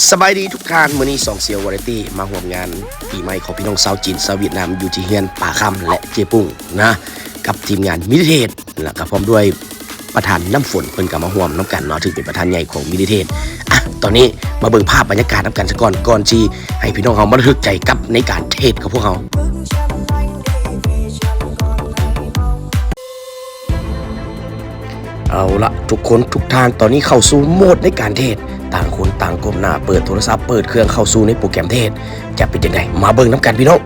ສະບາຍດີທຸກທ່ານ, ມື້ນີ້ສອງສ່ຽວວາຣາຕີ້ມາຮ່ວມງານປີໃໝ່ຂອງພີ່ນ້ອງຊາວຈີນ ຊາວຫວຽດນາມ ຢູ່ທີ່ເຮືອນປາຄຳ ແລະ ເຈປຸ້ງນະ ກັບທີມງານມິດເທດ ແລະ ກໍພ້ອມດ້ວຍປະທານນ້ຳຝົນ ເພິ່ນກໍມາຮ່ວມນຳກັນເນາະ ຖືເປັນປະທານໃຫຍ່ຂອງມິດເທດ. ອ່ະ ຕອນນີ້ມາເບິ່ງພາບບັນຍາກາດນຳກັນຊະກ່ອນ ກ່ອນທີ່ໃຫ້ພີ່ນ້ອງເຮົາມາລະທຶກໃຈກັບໃນການເທດຂອງພວກເຮົາ. ເອົາລະ ທຸກຄົນທຸກທ່ານ ຕອນນີ້ເຂົ້າສູ່ໂໝດໃນການເທດ, ຕ່າງຄົນຕ່າງກົ້ມໜ້າເປີດໂທລະສັບ ເປີດເຄື່ອງເຂົ້າສູ່ໃນໂປຣແກຣມເທດ ຈະເປັນຈັ່ງໃດ ມາເບິ່ງນຳກັນພີ່ນ້ອງ.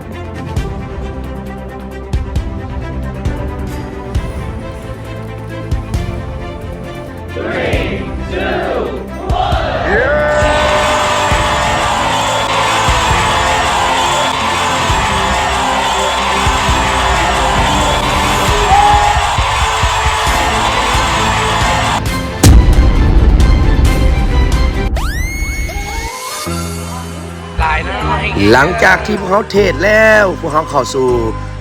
ຫຼັງຈາກທີ່ພວກເຮົາເທດແລ້ວ ພວກເຮົາເຂົ້າສູ່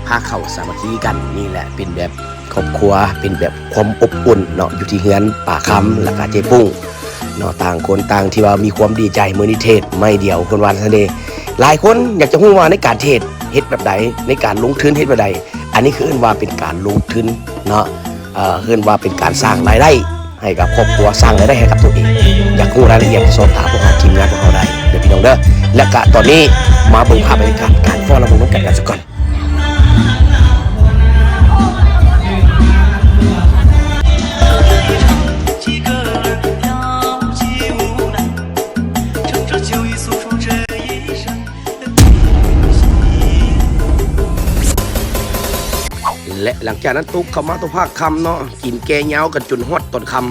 ພາເຂົ້າສາມັກຄີກັນ. ນີ້ແຫຼະເປັນແບບຄອບຄົວ ເປັນແບບຄວາມອົບອຸ່ນເນາະ ຢູ່ທີ່ເຮືອນປາຄຳ ແລ້ວກະເຈປຸ້ງເນາະ. ຕ່າງຄົນຕ່າງທີ່ວ່າມີຄວາມດີໃຈ ມື້ນີ້ເທດໄມ້ດຽວ ເພິ່ນວ່າຊັ້ນເດ. ຫຼາຍຄົນຢາກຈະຮູ້ວ່າໃນການເທດເຮັດແບບໃດ ໃນການລົງທຶນເຮັດແບບໃດ. ອັນນີ້ຄືເອີ້ນວ່າເປັນການລົງທຶນເນາະ ເອີ ເອີ້ນວ່າເປັນການສ້າງລາຍໄດ້ໃຫ້ກັບຄອບຄົວ ສ້າງລາຍໄດ້ໃຫ້ກັບຕົວເອງ. ຢາກຮູ້ລາຍລະອຽດ ສອບຖາມພວກເຮົາ ທີມງານພວກເຮົາໄດ້ເດີພີ່ນ້ອງເດີ. ແລ້ວກະຕອນນີ້ມາເບິ່ງພາບບັນຍາກາດການຟ້ອນລຳວົງນຳກັນ ກັນຊະກ່ອນ. ແລະ ຫຼັງຈາກນັ້ນຕົກເຂົ້າມາຕອນພາກຄ່ຳເນາະ ກິນແກ່ຍາວກັນຈົນຮອດຕອນຄ່ຳ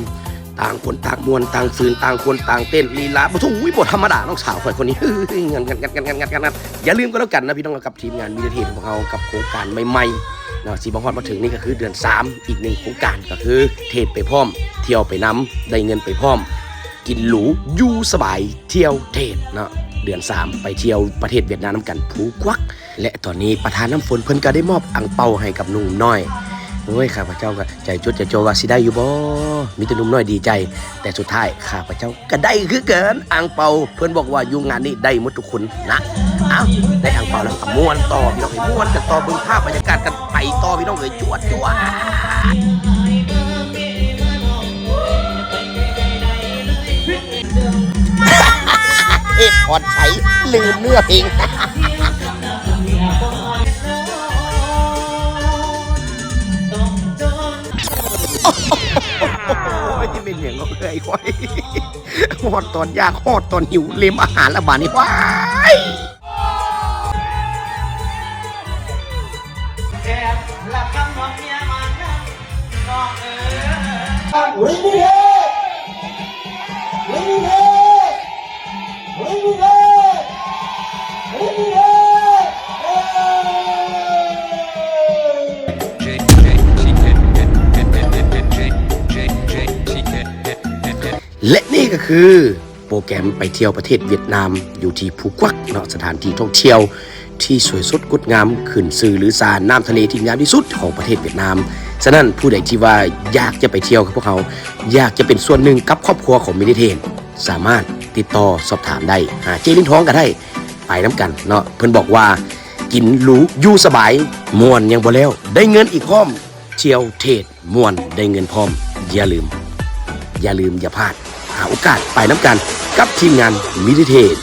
ຕ່າງຄົນຕ່າງມ່ວນ ຕ່າງຊື່ນ ຕ່າງຄົນຕ່າງເຕັ້ນ ລີລາບໍ່ ໂອ້ຍ ບໍ່ທຳມະດາ ນ້ອງສາວຂ້ອຍຄົນນີ້. ຢ່າລືມກັນແລ້ວກັນນະພີ່ນ້ອງ ກັບທີມງານມິດເທດຂອງພວກເຮົາ ກັບໂຄງການໃໝ່ໆເນາະ ຊິມາຮອດມາເຖິງນີ້ກໍຄືເດືອນສາມ ອີກໜຶ່ງໂຄງການ ກໍຄືເທດໄປພ້ອມ ທ່ຽວໄປນຳ ໄດ້ເງິນໄປພ້ອມ ກິນຫຼູ ຢູ່ສະບາຍ ທ່ຽວເທດເນາະ. ເດືອນສາມໄປທ່ຽວປະເທດຫວຽດນາມນຳກັນ ພູກວັກ. ແລະ ຕອນນີ້ປະທານນ້ຳຝົນເພິ່ນກໍໄດ້ມອບອັງເປົາໃຫ້ກັບໜຸ່ມນ້ອຍ. ໂອ້ຍ ຂ້າພະເຈົ້າກໍໃຈຈົດໃຈຈ່ອວ່າຊິໄດ້ຢູ່ບໍ່? ມີແຕ່ໜຸ່ມນ້ອຍດີໃຈ ແຕ່ສຸດທ້າຍຂ້າພະເຈົ້າກໍໄດ້ຄືກັນ ອັງເປົາ. ເພິ່ນບອກວ່າຢູ່ງານນີ້ໄດ້ໝົດທຸກຄົນນະ. ເອົ້າ ໄດ້ອັງເປົາແລ້ວກໍມ່ວນຕໍ່ພີ່ນ້ອງເອີຍ ມ່ວນກັນຕໍ່ ເບິ່ງພາບບັນຍາກາດກັນໄປຕໍ່ພີ່ນ້ອງເອີຍ ຈວດໆ. ເຮັດຮອດໃສ ລືມເນື້ອເພງ. ໂອ້ຍ ແມ່ນຫຍັງເນາະເອື້ອຍຂ້ອຍ ຮອດຕອນຢາກ ຮອດຕອນຫິວ ເລັມອາຫານລະບາດນີ້ ວ້າຍ. ແລະ ນີ້ກໍຄື ໂປຣແກຣມໄປທ່ຽວປະເທດຫວຽດນາມ ຢູ່ທີ່ພູກວັກເນາະ ສະຖານທີ່ທ່ອງທ່ຽວທີ່ສວຍສົດງົດງາມ ຂຶ້ນຊື່ລືຊາ ນ້ຳທະເລທີ່ງາມທີ່ສຸດຂອງປະເທດຫວຽດນາມ. ສະນັ້ນ ຜູ້ໃດທີ່ວ່າຢາກຈະໄປທ່ຽວກັບພວກເຮົາ ຢາກຈະເປັນສ່ວນໜຶ່ງກັບຄອບຄົວຂອງມິດເທດ ສາມາດຕິດຕໍ່ສອບຖາມໄດ້ ຫາເຈ້ລິນທອງກໍໄດ້ ໄປນຳກັນເນາະ. ເພິ່ນບອກວ່າ ກິນຫຼູ ຢູ່ສະບາຍ ມ່ວນຍັງບໍ່ແລ້ວ ໄດ້ເງິນອີກພ້ອມ ທ່ຽວເທດ ມ່ວນໄດ້ເງິນພ້ອມ. ຢ່າລືມ ຢ່າລືມ ຢ່າພາດ ຫາໂອກາດໄປນຳກັນກັບທີມງານມິດເທດ.